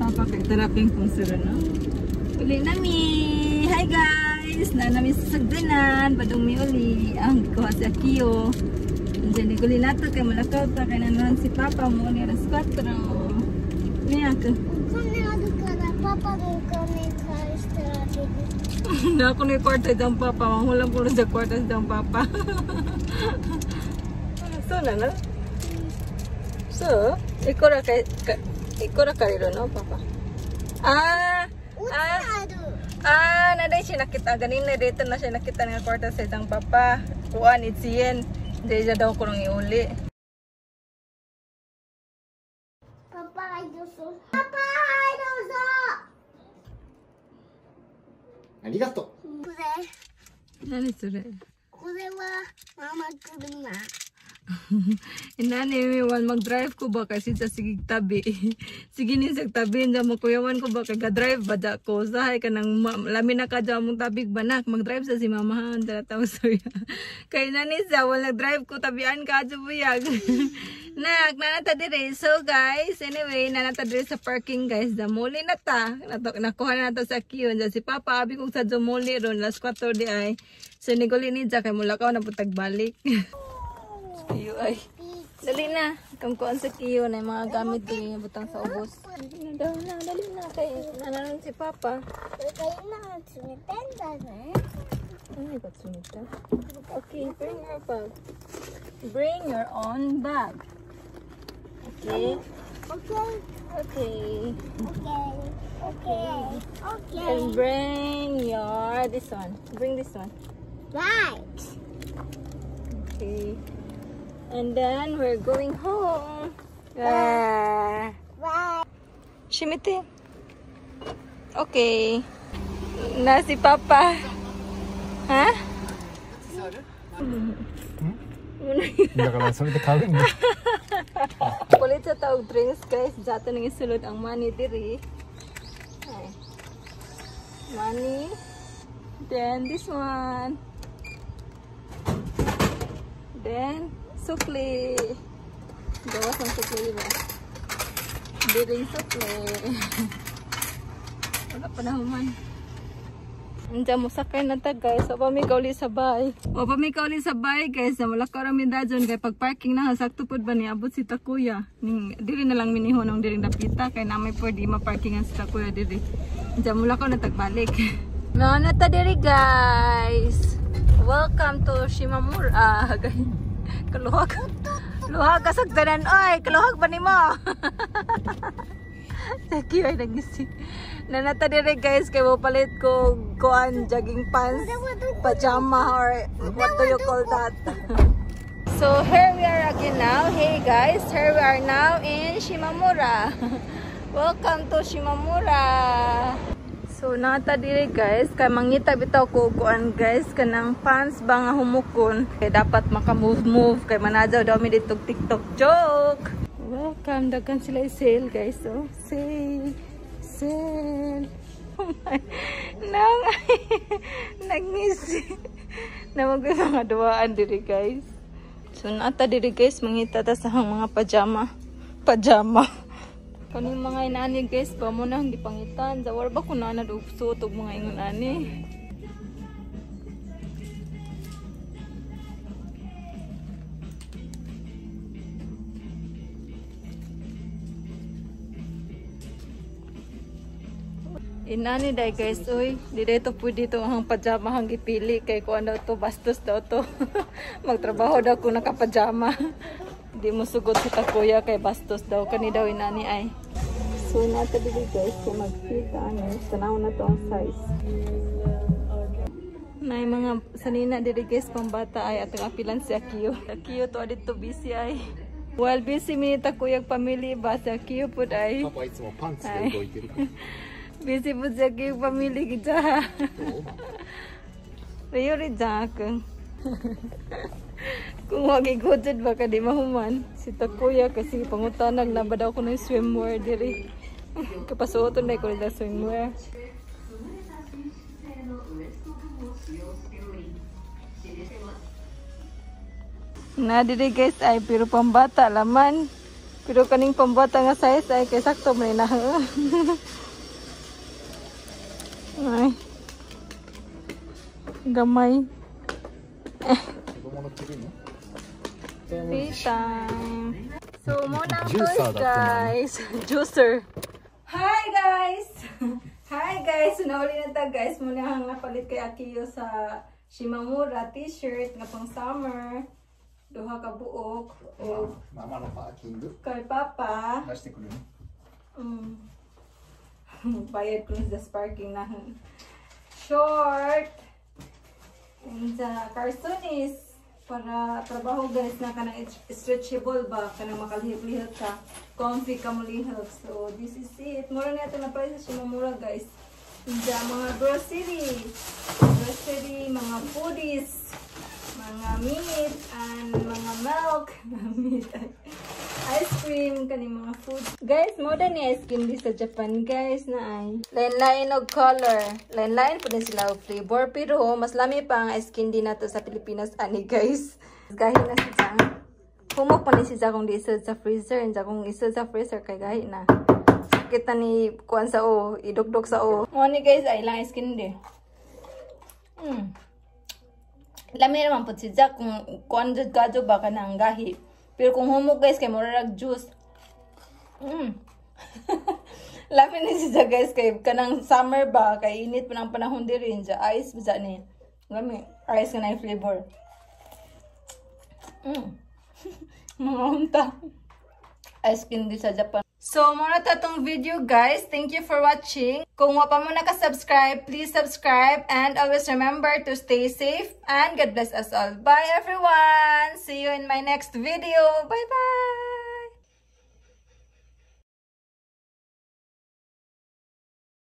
Papa kay taraping kung sira no. Uli nami. Hi guys, na nami sa sagdanan, badong mi uli. Ang kuha si Akio. Andiyan ni uli nato kay malakaw ta kay nanon si Papa mo ni alas 4. Niya ka. お金あるからパパのお金返してあげる。 Na ako ni kwarta dyan papa. Manghulang ko sa kwarta dyan papa. So na na? So, ikura kay ikura kariro no papa. Ah, ah, ある。 ah, na day siya nakita ganina dito na siya nakita nga kwarta sa isang papa. Kuan it's yen. Di siya daw ko nang iuli. パパはいどうぞ。パパはいどうぞ。ありがとう。これ、 Nani sure? これはママ車。 Inani, wan mag-drive ko ba kasi sa sigig tabi. Sige ni sa tabi, hindi mo kuyawan ko ba kay ga-drive ba da ko sahay ka nang lami na ka dyan mong tabig banak mag-drive sa si mamahan tara tawag sa kay nani sa wal nag-drive ko tabian ka adyo buyag. Nak nanata dire. So guys, anyway, nanata dire sa parking guys. Damuli na ta. Nakuha na nato sa queue. Andiyan si Papa abi kong sa dumuli ron las 4 di ay. So niguli ni ja kay mulakaw na putag balik. Kiyo ay. Dali na. Kung kuan sa kiyo na yung mga gamit din yung butang sa ubos. Dali na daw na. Dali na. Kay nananon si Papa. これが今詰めてんだね。 Ano ba sumita? Okay, bring your bag. Bring your own bag. Okay? オッケー、 Okay. オッケー、オッケー、オッケ And ー。 bring your this one. Bring this one. Right. Okay. And then we're going home. Ah. Right. Shimite. Okay. Na si Papa. Ha? だからそれで買うんだ。 Kulit sa tawag drinks guys. Jato nang isulod ang money diri. Ay. Money. Then this one. Then sukli. Gawas ang sukli ba? Diri sukli. Wala pa na human. Andiyan mo sakay na ta guys. O pa mi kauli sa bay. O pa mi kauli sa bay guys. Na wala ka rami dajon kay pag parking na sakto pud ba ni abot si Takuya. Ning diri na lang minihon ang diri dapita kay na may pwede ma-parkingan si Takuya diri. Andiyan mo lakaw na tagbalik. No na ta diri guys. Welcome to Shimamura. Guys. Kaluhag. Luhag ka sagdanan oy. Kaluhag ba nimo? Thank you ay nagisi. Nanata dire guys kay mo palit ko kuan jogging pants, pajama or what do you call that? So here we are again now. Hey guys, here we are now in Shimamura. Welcome to Shimamura. So nata dire guys kay mangita bitaw ko kuan guys kanang pants ba nga humukon. Kay dapat maka move move kay manajaw daw mi dito TikTok joke. Welcome, daghan sila sale guys. So sale. Sale. Oh my. Nang nagngisi. Namag mga duwaan diri guys. So nata diri guys mangita ta sa mga pajama. Pajama. Kaning mga inani guys ba mo na ang gipangitan. Zawar ba ko na nadugso og mga ingon ani. Inani day guys, uy, di dito pwede to ang pajama ang gipili kay kuan daw to, bastos daw to. Magtrabaho daw kung nakapajama. Di mo sugot si Takuya kay bastos daw kani daw inani ay. So nata dili guys, kung magfit ani, tanaw na to ang size. Nay mga sanina diri guys pambata ay atong apilan si Akio. Akio to adito busy ay. While busy mi Takuya pamilya ba si Akio pud ay. パパいつもパンツで動いてるから。 Busy po siya kayo pamilya kita. Rio rin dyan akong. Kung wag igudod baka di mahuman. Si Takuya kasi pangutanag na ba daw ko ng swimwear diri. Kapasuoton na ko nila swimwear. Na diri guys ay pero pambata laman. Pero kaning pambata nga size ay kay sakto man na. Ay. Gamay. 子供の着るの Free time. So, mao na ang Juicer toys, だって guys. Juicer. Hi, guys! Hi, guys! So, nauli na ta, guys. Mao na ang napalit kay Akiyo sa Shimamura t-shirt nga pang summer. Duha ka buok. O ママのパーキング kay Papa. 出してくるの Bayad ko sa parking na. Short. And calzones para trabaho, guys, na kanang stretchable ba, kanang makalihok-lihok ka, comfy ka mo lihok. So this is it. Mura na ito na price sa Shimamura, guys. And mga grocery grocery, mga foodies, mga meat and mga milk, meat, ice cream, kani mga food. Guys, mo ni ice cream di sa Japan, guys, na ay. Lain-lain og color. Lain-lain po din sila og flavor. Pero mas lami pa ang ice candy nato sa Pilipinas, ani, guys. Gahi na siya. Humok pa ni siya kung di isod sa freezer. Hindi kung isod sa freezer kay gahi na. Sakit na ni kuan sa o, idukdok sa o. Mo ni, guys, ay lang ice candy. Lami naman po si Jack kung kuan jud kadyo ba kanang gahi. Pero kung humok, guys, kay mura rag juice. Lami ni siya, guys, kay kanang summer ba kay init pa ng panahon diri siya ice ba ni. Lami ice nga na flavor. Mga unta. Ice candy sa Japan. So, mao na ta tong video, guys. Thank you for watching. Kung wa pa mo naka-subscribe, please subscribe. And always remember to stay safe. And God bless us all. Bye, everyone! See you in my next video. Bye-bye!